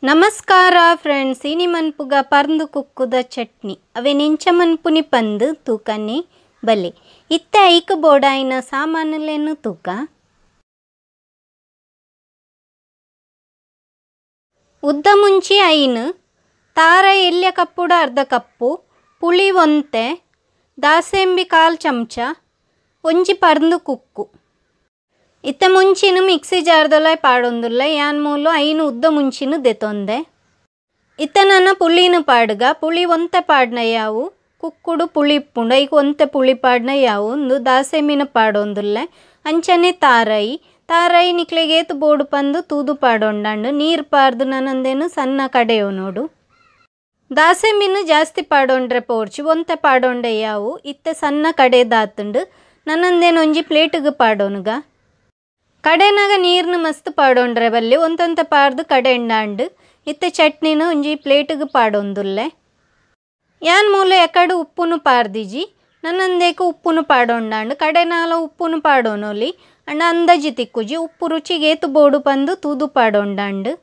ನಮಸ್ಕಾರ ಫ್ರೆಂಡ್ಸ್, ಇನಿ ಮನ್ಪುಗ ಪರ್ಂದು ಕುಕ್ಕುದ ಚಟ್ನಿ ಅವೆ ನಿಂಚ ಮನ್ಪುನಿ ಪಂದು ತೂಕನೆ ಬಲೆ ಇತ್ತೆ ಐಕ್ ಬೋಡಾಯಿನ ಸಾಮಾನುಲೇನು ತೂಕ. ಉದ್ದ ಮುಂಚಿ ಐನು, ತಾರ ಎಲ್ಯ ಕಪ್ಪುಡ ಅರ್ಧ ಕಪ್ಪು, ಪುಳಿ ಒಂತೆ, ದಾಸೆಂಬಿ ಕಾಲು ಚಮಚ, ಒಂಜಿ ಪರ್ಂದು ಕುಕ್ಕು. ಇತ್ತೆ ಮುಂಚಿನ ಮಿಕ್ಸಿ ಜಾರ್ದೊಲ ಪಾಡೊಂದುಲ್ಲ ಯಾನ್ ಮೂಲು ಐನು ಉದ್ದ ಮುಂಚಿನ ದೆತೊಂದೆ. ಇತ್ತೆ ನನ್ನ ಪುಳಿನ ಪಾಡ್ಗ, ಪುಳಿ ಒಂತೆ ಪಾಡ್ನ ಯಾವು, ಕುಕ್ಕುಡು ಪುಳಿ ಇಪ್ಪುಂಡು ಐಕ್ ಒಂತೆ ಪುಳಿ ಪಾಡ್ನ ಯಾವು, ಒಂದು ದಾಸೆಮಿನ ಪಾಡೊಂದುಲ್ಲ. ಅಂಚನೆ ತಾರೈ ತಾರೈ ನಿಕ್ಲೆಗ್ ಏತ್ ಬೋಡು ಪಂದು ತೂದು ಪಾಡೊಂಡಂಡು, ನೀರು ಪಾರ್ದು ನನ್ನಂದೇನು ಸಣ್ಣ ಕಡೆಯೋ ನೋಡು. ದಾಸೆಮಿನ ಜಾಸ್ತಿ ಪಾಡೊಂಡ್ರೆ ಪೋರ್ಚಿ, ಒಂತೆ ಪಾಡೊಂಡೆ ಯಾವು, ಇತ್ತೆ ಸಣ್ಣ ಕಡೆದಾತುಂಡು ನನ್ನಂದೇನು ಒಂಜಿ ಪ್ಲೇಟಿಗೆ ಪಾಡೋನುಗ. ಕಡೆನಾಗ ನೀರ್ನ ಮಸ್ತ್ ಪಾಡೊಂಡ್ರೆ ಬಲ್ಲಿ ಒಂತೊಂತ ಪಾರ್ದು ಕಡೆ ಎಂಡಾಂಡು. ಇತ್ತೆ ಚಟ್ನಿನ ಒಂಜಿ ಪ್ಲೇಟಿಗೆ ಪಾಡೊಂದುಲ್ಲೆ. ಯಾನ್ ಮೂಲ ಎಕಡು ಉಪ್ಪುನು ಪಾರ್ದಿಜಿ, ನನ್ನಂದೇಕು ಉಪ್ಪುನು ಪಾಡೊಂಡಾಂಡು, ಕಡೆನಾಲ ಉಪ್ಪುನು ಪಾಡೋನೊಲಿ ಅಂಡ ಅಂದಾಜಿ ತಿಕ್ಕುಜಿ, ಉಪ್ಪು ರುಚಿಗೆ ಏತು ಬೋಡು ಪಂದು ತೂದು ಪಾಡೊಂಡಾಂಡು.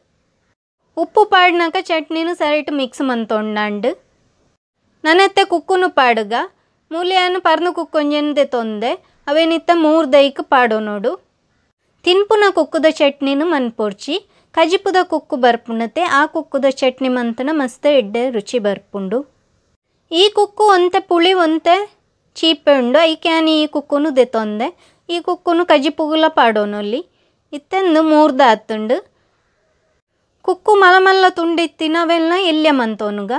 ಉಪ್ಪು ಪಾಡ್ನಾಕ ಚಟ್ನಿನ ಸರಿಟ್ ಮಿಕ್ಸ್ ಮಂತೊಂಡಾಂಡು. ನನ್ನತ್ತೆ ಕುಕ್ಕುನು ಪಾಡುಗ, ಮೂಲೆಯನ್ನು ಪರ್ನು ಕುಕ್ಕೊಂಜೆಂದೆ ತೊಂದೆ ಅವೇನಿತ್ತ ಮೂರು ದೈಕ್ ಪಾಡೋನೋಡು. ತಿನ್ಪುನ ಕುಕ್ಕುದ ಚಟ್ನಿನ ಮನ್ಪೊರ್ಚಿ, ಕಜಿಪುದ ಕುಕ್ಕು ಬರ್ಪುಣತೆ ಆ ಕುಕ್ಕುದ ಚಟ್ನಿ ಮಂತನ ಮಸ್ತ್ ಎಡ್ಡೆ ರುಚಿ ಬರ್ಪುಂಡು. ಈ ಕುಕ್ಕು ಒಂತೆ ಪುಳಿ ಒಂತೆ ಚೀಪೆ ಉಂಡು, ಐಕ್ಯಾನಿ ಈ ಕುಕ್ಕುನು ದೆತೊಂದೆ. ಈ ಕುಕ್ಕುನು ಕಜಿಪುಗುಲ ಪಾಡೋನೊಲಿ. ಇತ್ತೆಂದು ಮೂರ್ದ ಆತುಂಡು. ಕುಕ್ಕು ಮಲ್ಲ ಮಲ್ಲ ತುಂಡು ಇತ್ತಿನ ಅವೆಲ್ಲ ಎಲ್ಯ ಮಂತೋನುಗ.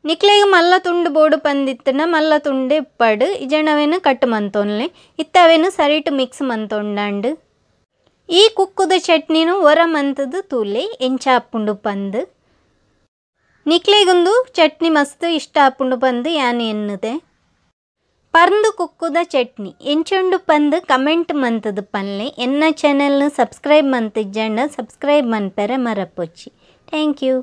ನಿಕ್ಲೆಗ್ ಮಲ್ಲ ತುಂಡು ಬೋಡು ಪಂದಿತ್ತನ ಮಲ್ಲ ತುಂಡೆ ಇಪ್ಪಾಡು ಇಜಣವೇನು ಕಟ್ಟು ಮಂತೋನ್ಲೆ. ಇತ್ತ ಅವೇನು ಸರಿಟು ಮಿಕ್ಸ್ ಮಂತೊಂಡಾಂಡು. ಈ ಕುಕ್ಕುದ ಚಟ್ನಿನು ಒರ ಮಂತದು ತೂಲೆ ಎಂಚಾಪುಂಡು ಪಂದು. ನಿಕ್ಲೆಗೊಂದು ಚಟ್ನಿ ಮಸ್ತ್ ಇಷ್ಟ ಆಪುಂಡು ಪಂದು ಯಾನ್ ಎನ್ನುದೆ. ಪರ್ಂದು ಕುಕ್ಕುದ ಚಟ್ನಿ ಎಂಚುಂಡು ಪಂದು ಕಮೆಂಟ್ ಮಂತದು ಪನ್ಲೆ. ಎನ್ನ ಚಾನೆಲ್ನ ಸಬ್ಸ್ಕ್ರೈಬ್ ಮಂತಿಜ್ಜಂಡ ಸಬ್ಸ್ಕ್ರೈಬ್ ಮನ್ಪೆರೆ ಮರಪೊಚ್ಚಿ. Thank you.